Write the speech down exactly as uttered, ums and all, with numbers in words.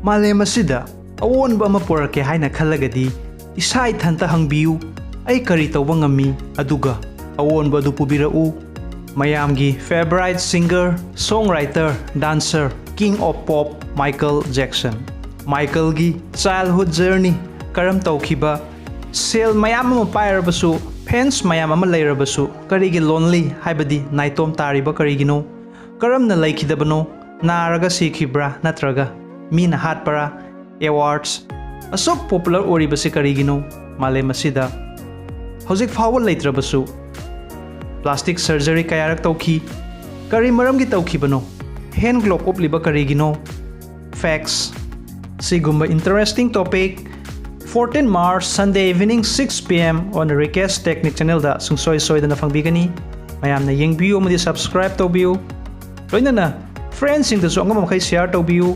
ꯃꯥꯂꯦꯝ ꯑꯁꯤꯗ ꯑꯑꯣꯟꯕ ꯑꯃ ꯄꯨꯔꯛꯀꯦ ꯍꯥꯏꯅ ꯈꯜꯂꯒꯗꯤ ꯏꯁꯥ ꯏꯊꯟꯇ ꯍꯪꯕꯤꯌꯨ, "ꯑꯩ ꯀꯔꯤ ꯇꯧꯕ ꯉꯝꯃꯤ?" ꯑꯗꯨꯒ ꯑꯑꯣꯟꯕ ꯑꯗꯨ ꯄꯨꯕꯤꯔꯛꯎ꯫ ꯃꯌꯥꯝꯒꯤ favourite singer, song writer, dancer, king of pop, Michael Jackson꯫ ꯃꯥꯏꯀꯜꯒꯤ childhood journey ꯀꯔꯝ ꯇꯧꯈꯤꯕ, ꯁꯦꯜ ꯃꯌꯥꯝ ꯑꯃ ꯄꯥꯏꯔꯕꯁꯨ, fans ꯃꯌꯥꯝ ꯑꯃ ꯂꯩꯔꯕꯁꯨ, ꯀꯔꯤꯒꯤ lonely, ꯍꯥꯏꯕꯗꯤ ꯅꯥꯏꯇꯣꯝ ꯇꯥꯔꯤꯕ ꯀꯔꯤꯒꯤꯅꯣ? ꯀꯔꯝꯅ ꯂꯩꯈꯤꯗꯕꯅꯣ? ꯅꯥꯔꯒ ꯁꯤꯈꯤꯕ꯭ꯔꯥ, ꯅꯠꯇ꯭ꯔꯒ ꯃꯤꯅ ꯍꯥꯠꯄꯔꯥ? Awards ꯑꯁꯨꯛ popular ꯑꯣꯏꯔꯤꯕꯁꯤ ꯀꯔꯤꯒꯤꯅꯣ? ꯃꯥꯂꯦꯝ ꯑꯁꯤꯗ ꯍꯧꯖꯤꯛ ꯐꯥꯎꯕ ꯂꯩꯇ꯭ꯔꯕꯁꯨ plastic surgery ꯀꯌꯥꯔꯛ ꯇꯧꯈꯤ꯫ ꯀꯔꯤ ꯃꯔꯝꯒꯤ ꯇꯧꯈꯤꯕꯅꯣ? Hand glove ꯎꯞꯂꯤꯕ ꯀꯔꯤꯒꯤꯅꯣ? Facts꯫ ꯁꯤꯒꯨꯝꯕ interesting topic fourteen March Sunday evening six P M on Rikesh Technic channel ꯗ ꯁꯨꯡꯁꯣꯏ ꯁꯣꯏꯗꯅ ꯐꯪꯕꯤꯒꯅꯤ꯫ ꯃꯌꯥꯝꯅ ꯌꯦꯡꯕꯤꯌꯨ ꯑꯃꯗꯤ subscribe ꯇꯧꯕꯤꯌꯨ꯫ ꯂꯣꯏꯅꯅ friends ꯁꯤꯡꯗꯁꯨ ꯑꯉꯝꯕ ꯃꯈꯩ share ꯇꯧꯕꯤꯌꯨ꯫